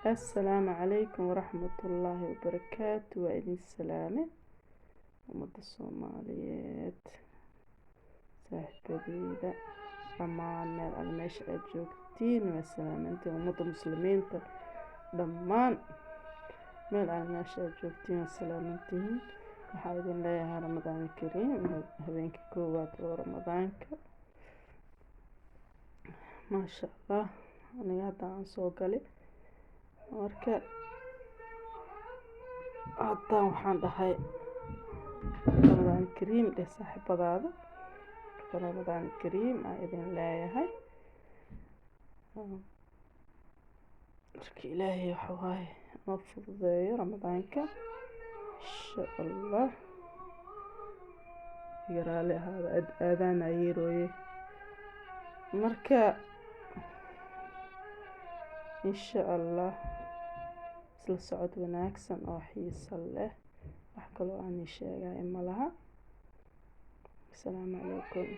Assalaamu calaykum waraxmatullaahi wabarakaatu. Waa idin salaame ummadda Soomaaliyeed, saaxiibadeyda dhammaan, meel alla meesha aad joogtiin waa salaamantiin. Ummadda Muslimiinta dhammaan, meel alla meesha aad joogtiin waa salaamantihiin. Waxaa idin leeyahay Ramadaan kariim, habeenkii koowaad oo Ramadaanka. Maasha Allah, aniga hadda aan soo galay. Marka hadda waxaan dhahay Ramadaan kariim dheh saaxiibadaada. Marka Ramadaan kariim aan idin leeyahay. Marka Ilaahay waxa waaye noo fududeeyo Ramadaanka, insha Allah. Iga raali ahaada, aadaan ayeerooye. Marka insha Allah isla socod wanaagsan oo xiiso leh. Wax kaloo aan ii sheegay ma laha. Asalaamu calaykum.